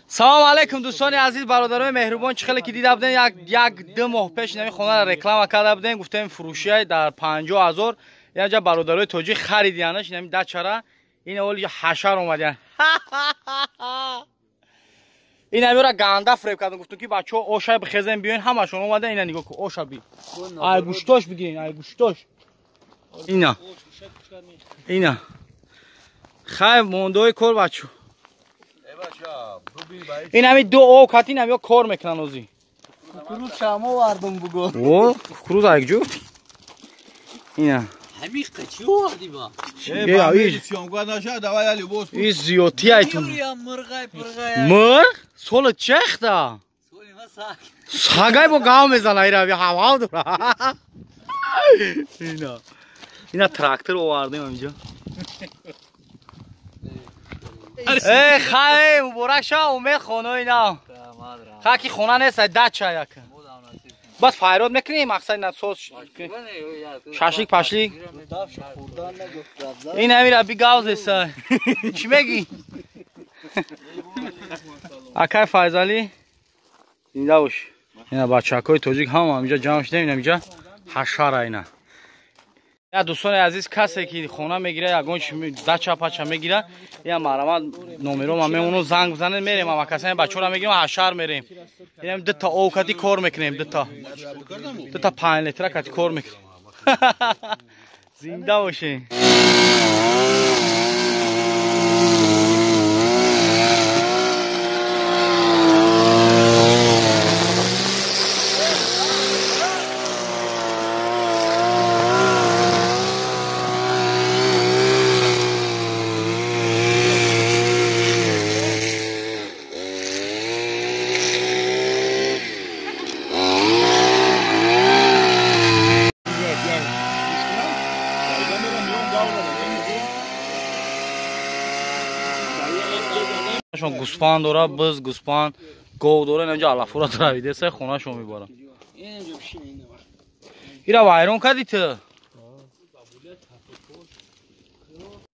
Салом алейкум дӯстони азиз, бародарони меҳрубон. Чӣ хеле ки дида будем, як ду моҳ пеш инами хонаро реклама карда будем, гуфтем фурӯшия дар 50 000. Яҷа бародарои тоҷик харидиянаш инами дачара. Ин оли ҳашар омадиян. Ин амира ганда фреб кардам, гуфтум ки бачаҳо оша бихезем, биёин, ҳамашон омада. Ина нигоҳ кун, оша би. Ай гӯштош бигирин, ай гӯштош. Ина. Ина. Хай мондои кор, бачо. Ин ҳами ду об кати, ин ҳами кор мекунан ози. Кукуруз шамо вардум буго. О, кукуруз айкҷо? Ина. Ҳамиқа чӣ оварди ба? И зиёдти айтун. Мурғ? Соли чехта? Сагай бо гав мезана, ира ҳав дора. Ина. Ина трактор овардем инҷо. Э, хай, муборак ша, умед хонаи нав. Ха ки хона нест, дача як. Баъд файрод мекунем, мақсад на соз. Шашлик пашлик. Ин амира би гавзеса. Чӣ мегӣ? Акай Файзалӣ, зинда бош. Ина бачакҳои тоҷик ҳама инҷа ҷамъ шудем, ина инҷа ҳашара ина. Я дӯстони азиз, касе ки хона мегира, ягон дача пача мегира, я марамат номерома мемону, занг бизанед, мерем, ама касани бачаҳоро мегирем, ҳашар мерем. Инам дута ов кати кор мекунем, дута 5 литра кати кор мекунем. Зинда бошед. Гӯспанд дора, биз, гӯспанд, гов дора, инҷа алафура травидеса, хонашон мебарам. Ира вайрон кардӣ ту?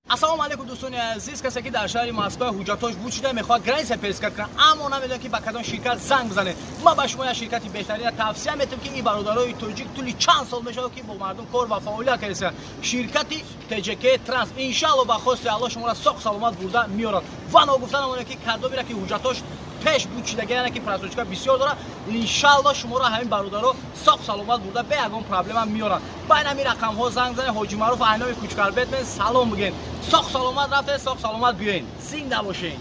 Ассалому алайкум, дӯстони азиз. Касе ки дар шаҳри Москва ҳуҷҷатҳош буд шуда, мехоҳад граница пересекать кунад, аммо намедонад ки ба кадом ширкат занг бизанед, ман ба шумо як ширкати беҳтарина тавсия метавам, ки ин бародарои тоҷик тӯли чанд сол мешавад, ки бо мардум кор ва фаъолият кардастанд. Ширкати ТЖК Транс иншаалло, ба хости Аллоҳ, шуморо соқ саломат бурда меорад. Ва ногуфта намонед, ки кадомеро ки ҳуҷҷатҳош пеш буд шидаги, яъне ки просрочка бисёр дорад, иншаалло шуморо ҳамин бародаро соқ саломат бурда, бе ягон проблема меоранд. Ба ин ҳамин рақамҳо занг занед. Ҳоҷи Маъруф, айноми Кучкарбетмен, салом бигӯед. Соқ саломат рафтед, соқ саломат биёед. Зинда бошед.